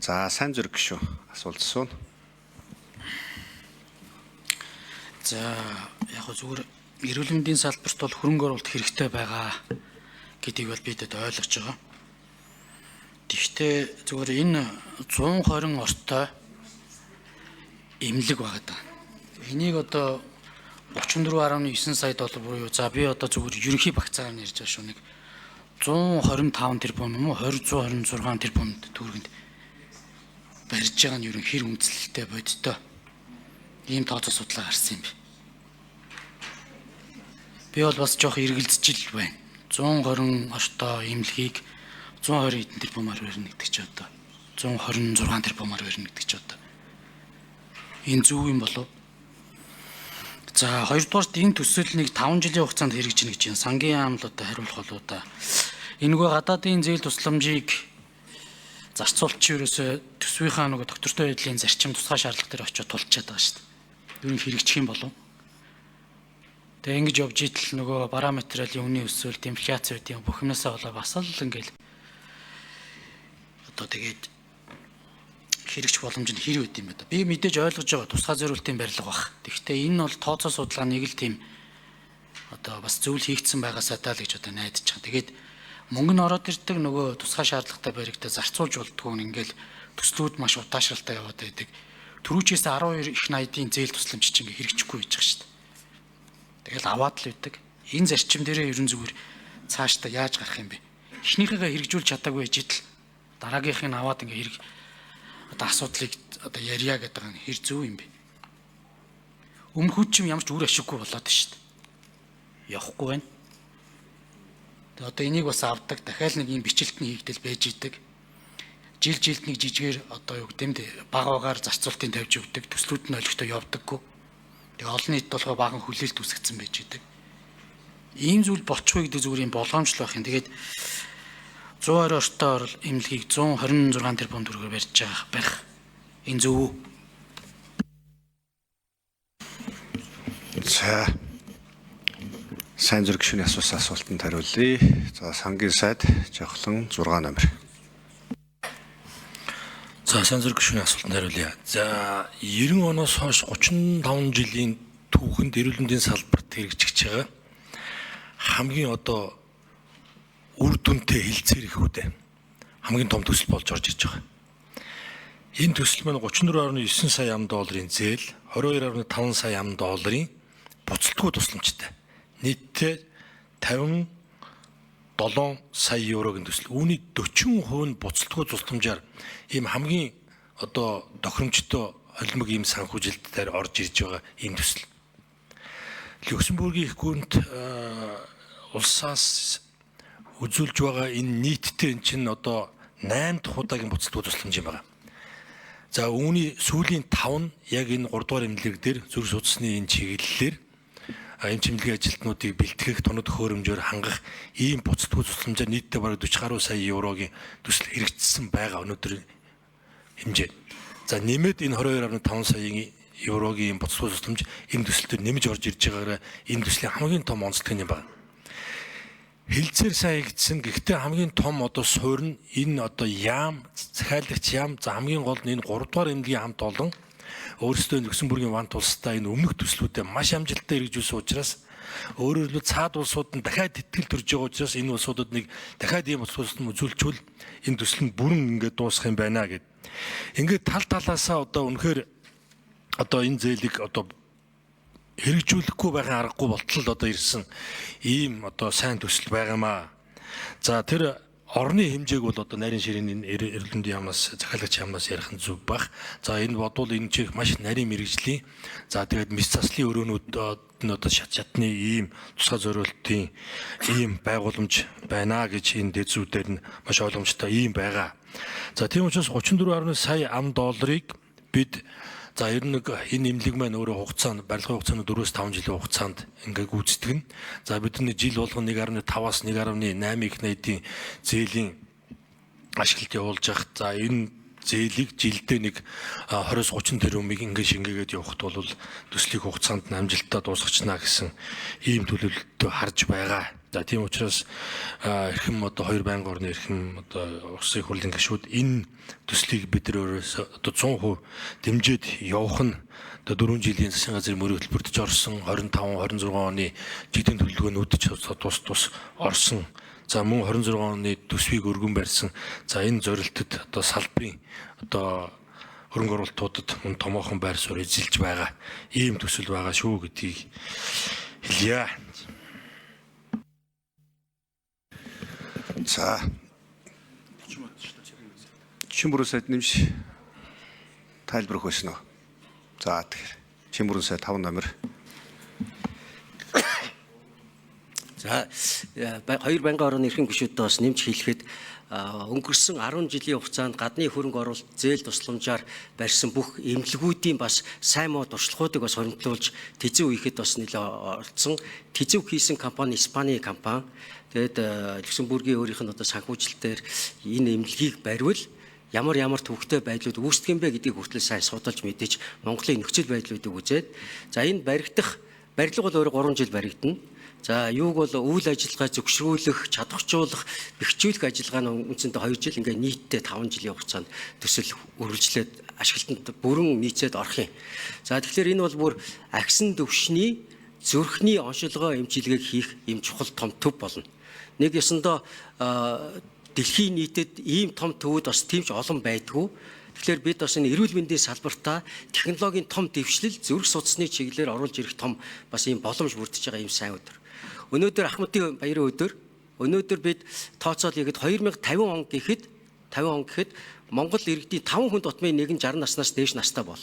За сайн зүрх гишүүн асуулт асууна. За яг хөө зүгээр эрүүл мэндийн салбарт бол хөрөнгө оруулалт хэрэгтэй байгаа гэдгийг бол бид ойлгож байгаа. Тэгэхдээ зүгээр энэ 120 ортой эмнэлэг байгаа даа. Энийг одоо 34.9 сая доллар буюу за би одоо зүгээр ерөнхий багцаар нь ярьж байгаа шүү, нэг 125 тэрбум юм уу 20 126 тэрбум төгрөгөнд барьж байгаа нь ерөн хэр үндэслэлтэй бодиттой ийм тооцоо судлаа гарсан юм бэ. Би бол бас жоох эргэлзэж л байна. 120 ортой эмнэлгийг 120 хэдэн тэрбумаар барина гэдэг чи одоо 126 тэрбумаар барина гэдэг чи одоо энэ зөв юм болов? За хоёрдугаарт энэ төсөл нэг 5 жилийн хугацаанд хэрэгжинэ гэж байна. Сангийн яам л одоо хариулах болоо да. Энэгүй гадаадын зээл тусламжийг зарцуулч ерөөсөө төсвийнхаа нөгөө доктортой байдлын зарчим тусгай шаардлага дээр очиод тулчаад байгаа шүү дээ. Ер нь хэрэгжих юм болов? Тэгээ ингэж явж идэл нөгөө бараа материалын үнийн өсөлт, инфляц гэдэг юм бүх юмнасаа болоо бас л ингээл одоо тэгээд хэрэгжих боломж нь хэр байд юм бэ? Би мэдээж ойлгож байгаа тусгай зориултын барилга бах. Тэгэхдээ энэ бол тооцоо судалгаа нэг л тийм одоо бас зөвл хийгдсэн байгаасаа даа л гэж одоо найдаж байгаа. Тэгээд мөнгө нь ороод ирдэг нөгөө тусгай шаардлагатай баригдаа зарцуулж болдгоо нь ингээл төслүүд маш удаашралтай яваад байдаг. Түрүүчээс 12 их 80-ийн зээл тусламж чинь ингээ хэрэгжихгүй байж байгаа шүү дээ. Тэгэл аваад л байдаг. Энэ зарчим дээрээ ерөн зүгээр цаашдаа яаж гарах юм бэ? Эхнийхээгээ хэрэгжүүлж чадаагүй жидл дараагийнх нь аваад ингээ хэрэг одоо асуудлыг одоо ярья гэдэг нь хэр зөв юм бэ? Өмнөхүүд ч юм ямар ч үр ашиггүй болоод шүү дээ. Явахгүй байна. Тэгээ одоо энийг бас авдаг, дахиад нэг юм бичлэлт нь хийгдэл байж идэг. Жил жилд нэг жижигээр одоо юу гэдэг нь баг багаар зарцуултын тавьж өгдөг, төслүүд нь олигтой явдаггүй. Тэгээ олон нийт болохоор баган хүлээлт үүсгэсэн байж идэг. Ийм зүйл болчихгүй гэдэг зүгээр юм болгоомжлол байх юм. Тэгээд 120 ортой орол эмнэлгийг 126 тэрбум төгрөгөөр барьж байгаа барих. Энэ зөв үү? За сайн зүрх гишүүний асуусан асуултанд хариулъя. За сангийн сайд Жавхлан 6 номер. За сайн зүрх гишүүний асуултанд хариулъя. За 90 оноос хойш 35 жилийн түүхэнд эрүүл мэндийн салбарт хэрэгжиж байгаа хамгийн одоо үр дүнтэй хэлцээр их үү хамгийн том төсөл болж орж ирж байгаа. Энэ төсөл маань 34.9 сая ам долларын зээл, 22.5 сая ам долларын буцалтгүй тусламжтай. Нийтдээ 57 сая еврогийн төсөл. Үүний 40% нь буцалтгүй тусламжаар ийм хамгийн одоо тохиромжтой холимог ийм санхүүжилт дээр орж ирж байгаа ийм төсөл. Люксембургийн их гүрэнт улсаас үзүүлж байгаа энэ нийтдээ эн чинь одоо 8 дахь удаагийн буцалтгүй тусламж юм байна. За үүний сүүлийн 5 нь яг энэ 3 дугаар эмнэлэг дээр зүрх судасны энэ чиглэлээр эм чимлэгийн ажилтнуудыг бэлтгэх, тоног төхөөрөмжөөр хангах ийм буцалтгүй тусламжаар нийтдээ бараг 40 гаруй сая еврогийн төсөл хэрэгжсэн байгаа өнөөдөр хэмжээ. За нэмээд энэ 22.5 саяын еврогийн буцалтгүй тусламж энэ төсөл төр нэмж орж ирж байгаагаараа энэ төслийн хамгийн том онцлог нь юм байна. Хилцээр сайн хийгдсэн. Гэхдээ хамгийн том одоо суурь нь энэ одоо яам, захиалагч яам, за хамгийн гол нь энэ 3 дугаар эмнэлгийн хамт олон өөрсдөө Люксембургийн вант улстай энэ өмнөх төслүүдэд маш амжилттай хэрэгжүүлсэн учраас өөрөөр хэлбэл цаад улсууд нь дахиад итгэл төрж байгаа учраас энэ улсуудад нэг дахиад ийм төсөл үзүүлчихвэл энэ төсөл нь бүрэн ингээд дуусах юм байна гэд. Ингээд тал талаасаа одоо үнэхээр одоо энэ зээлийг одоо хэрэгжүүлэхгүй байхын аргагүй болтол одоо ирсэн ийм одоо сайн төсөл байгаамаа. За тэр орны хэмжээг бол одоо нарийн ширээний эрүүл мэндийн яамнаас захиалагч яамнаас ярих нь зөв бах. За энэ бодвол энэ чих маш нарийн мэрэгжлийн за тэгээд мэс заслын өрөөнүүд нь одоо шат шатны ийм тусгай зориултын ийм байгууламж байна гэж энэ дэд зүүдээр нь маш ойлгомжтой ийм байгаа. За тийм учраас 34.1 сая ам долларыг бид за ер нь нэг энэ эмнэлэг маань өөрөө хугацаанд барилгын хугацаанд 4-5 жилийн хугацаанд ингээ гүйцэтгэн. За бидний жил болгон 1.5-аас 1.8 их найдын зээлийн ашиглалт явуулж явах. За энэ зээлийг жилдээ нэг 20-30 тэрбумыг ингээ шингээгээд явахт бол төслийг хугацаанд нь амжилттай дуусгачна гэсэн ийм төлөвлөлтөд харж байгаа. За тийм учраас эрхэм одоо хоёр байнгын орны эрхэм одоо улсын хурлын гишүүд энэ төслийг бид нар өөрөөсөө одоо 100% дэмжиж явах нь одоо 4 жилийн засгийн газрын мөрийн хөтөлбөрт ч орсон, 25 26 оны жигдэн төлөвлөгөөнүүд ч тус тус орсон. За мөн 26 оны төсвийг өргөн барьсан. За энэ зорилтод одоо салбарын одоо хөрөнгө оруулалтуудад мөн томоохон байр суурь эзэлж байгаа ийм төсөл байгаа шүү гэдгийг хэлье. За. Чимбүрэн сайд нэмж тайлбар өгөх байсан уу? За тэгэхээр Чимбүрэн сайд 5 номер. За хоёр байнгын орны эрхэм гишүүдээ бас нэмж хэлэхэд өнгөрсөн 10 жилийн хугацаанд гадны хөрөнгө оруулалт зээл тусламжаар барьсан бүх эмнэлгүүдийн бас сайн муу туршлагуудыг бас хоригдлуулж тэзэв хийхэд бас нэлээ оролцсон. Тэзэв хийсэн компани Испани компани. Тэгээд Люксембургийн өөрийнх нь одоо санхүүжилтээр энэ эмнэлгийг барьвал ямар ямар төвөгтэй байдлууд үүсдэг юм бэ гэдгийг хүртэл сайн судалж мэдэж Монголын нөхцөл байдлуудыг үзээд за энэ баригдах барилга бол өөрөө 3 жил баригдана. За юуг бол үйл ажиллагаа зөвшөөрүүлэх, чадварчуулах, бэхжүүлэх ажиллагаа нь үндсэндээ 2 жил, ингээ нийтдээ 5 жилийн хугацаанд төсөл үргэлжлээд ашиглалтанд бүрэн нийцээд орох юм. За тэгэхээр энэ бол бүр агсан төвшний зүрхний оншилгоо эмчилгээг хийх юм чухал том төв болно. Нэг ёсондоо дэлхийн нийтэд ийм том төвүүд бас тийм ч олон байдгүй. Тэгэхээр бид бас энэ эрүүл мэндийн салбартаа технологийн том дэвшлэл зүрх судасны чиглэлээр оруулж ирэх том бас ийм боломж бүрдэж байгаа ийм сайн өдөр. Өнөөдөр Ахмадын баярын өдөр. Өнөөдөр бид тооцоол хийгээд 2050 он гэхэд 50 он гэхэд Монгол иргэдийн 5 хүн тутмын нэг нь 60 наснаас дээш настай бол.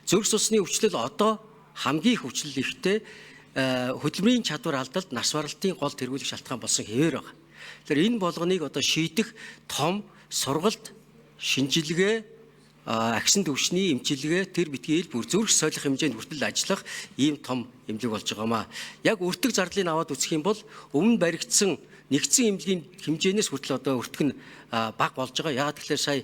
Зүрх судасны өвчлөл одоо хамгийн их өвчлөл ихтэй хөдөлмөрийн чадвар алдалт нас баралтын гол тэргүүлэх шалтгаан болсон хэвээр байгаа. Тэгэхээр энэ болгоныг одоо шийдэх том сургалт, шинжилгээ, агсан төвшний эмчилгээ, тэр битгий ил бүр зүрх солих хэмжээнд хүртэл ажиллах ийм том эмнэлэг болж байгаамаа. Яг өртөг зардлыг аваад үзэх юм бол өмнө баригдсан нэгдсэн эмнэлгийн хэмжээнээс хүртэл одоо өртөг нь бага болж байгаа. Яагаад гэхээр сая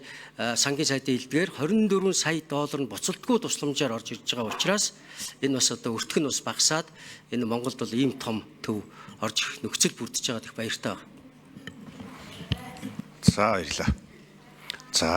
сангийн сайдын хэлдгээр 24 сая доллар нь буцалтгүй тусламжаар орж ирж байгаа учраас энэ бас одоо өртөг нь бас багасаад энэ Монголд бол ийм том төв орж ирэх нөхцөл бүрдэж байгаад их баяртай байна. За баярлалаа. За